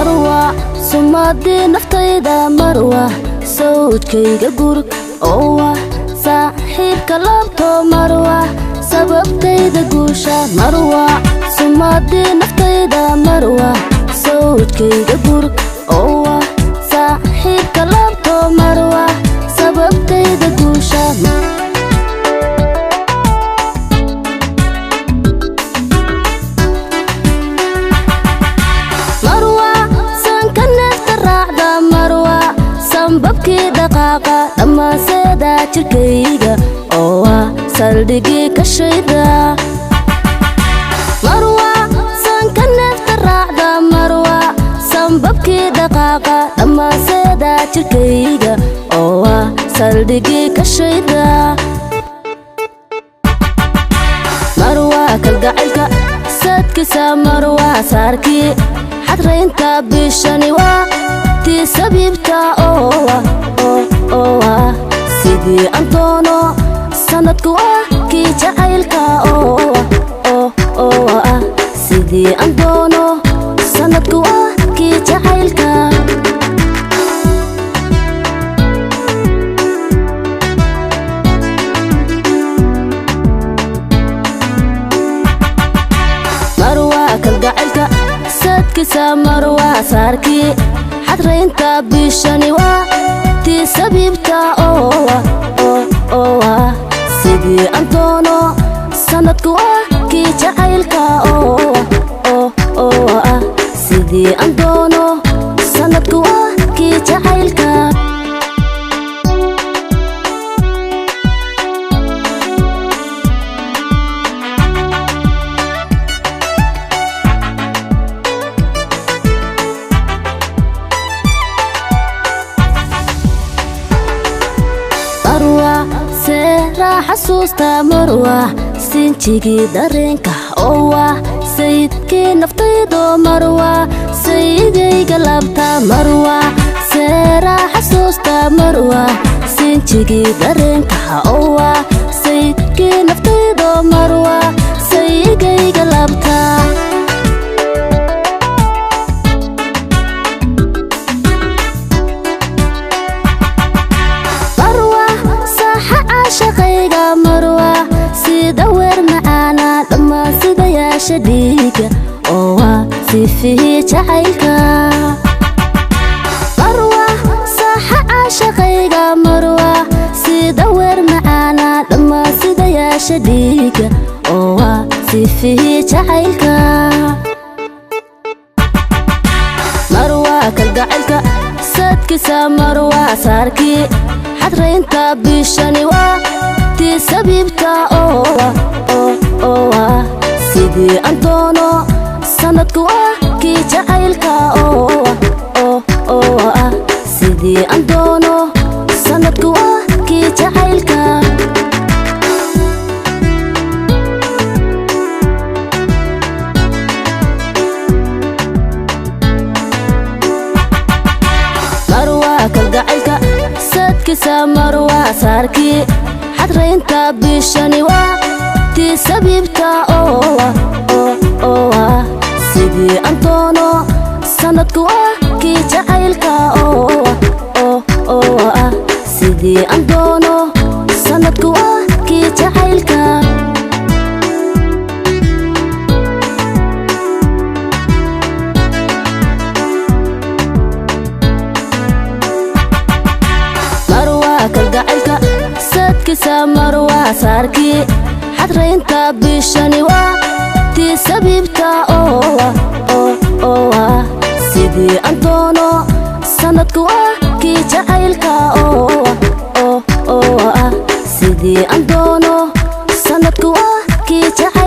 Marwa sumadii naftayda, marwa sawjkayga gurg oo ah saaxiibka laabto, marwa sababtayda guusha. Marwa sumadii naftayda, marwa sawjkayga gurg oo ah saaxiibka laabto, marwa sababtayda guusha. Marwa sanka neefta raacda, marwa sanbabkii dhaqaaqa, dhammaanseeda jirkayga oo ah saldhigii kashayda. Marwa sanka neefta raacda, marwa sanbabkii dhaqaaqa, dhammaanseeda jirkayga oo ah saldhigii kashayda. Marwa kalgacaylka sadkiisa, marwa saarkii xadraynta bishani waa tii sabiibta oo ah sidii aan doono sanadku ah kii jacaylka oo ah sidii aan doono sanadku ah kii jacaylka. Marwa kalgacaylka sadkiisa, marwa saarkii xadraynta bishani waa tii sabiibta oo ah sidii aan doono sanadku ah kii jacaylka oo ah sidii aan doono sanadku ah kii jacaylka. Marwa seeraa xasuusta, marwa sinjigii dareenka oo ah sayidkii naftaydo, marwa sayidayga laabta. Marwa seeraa xasuusta, marwa sinjigii dareenka oo ah sayidkii naftaydo, marwa sayigayga laabta. Marwa saaxa caashaqayga, marwa sida weer macaana, dhammaan sidayaasha dhiiga oo ah sifihii jacaylka. Marwa saaxa caashaqayga, marwa sida weer macaana, dhammaan sidayaasha dhiiga oo ah sifihii jacaylka. Marwa kalgacaylka sadkiisa, marwa saarkii xadraynta bishani waa tii sabiibta oo ah sidii aan doono sanadku ah kii jacaylka oo ah sidii aan doono sanadku ah kii jacaylka. Marwa kalgacaylka sadkiisa, marwa saarkii xadraynta bishani waa tii sabiibta oo ah sidii aan doono sanadku ah kii jacaylka oo ah sidii aan doono sanadku ah kii jacaylka. Marwa kalgacaylka sadkiisa, marwa saarkii xadraynta bishani waa tii sabiibta oo ah sidii aan doono sanadku ah kii jacaylka oo ah sidii aan doono sanadku ah kii jacaylka.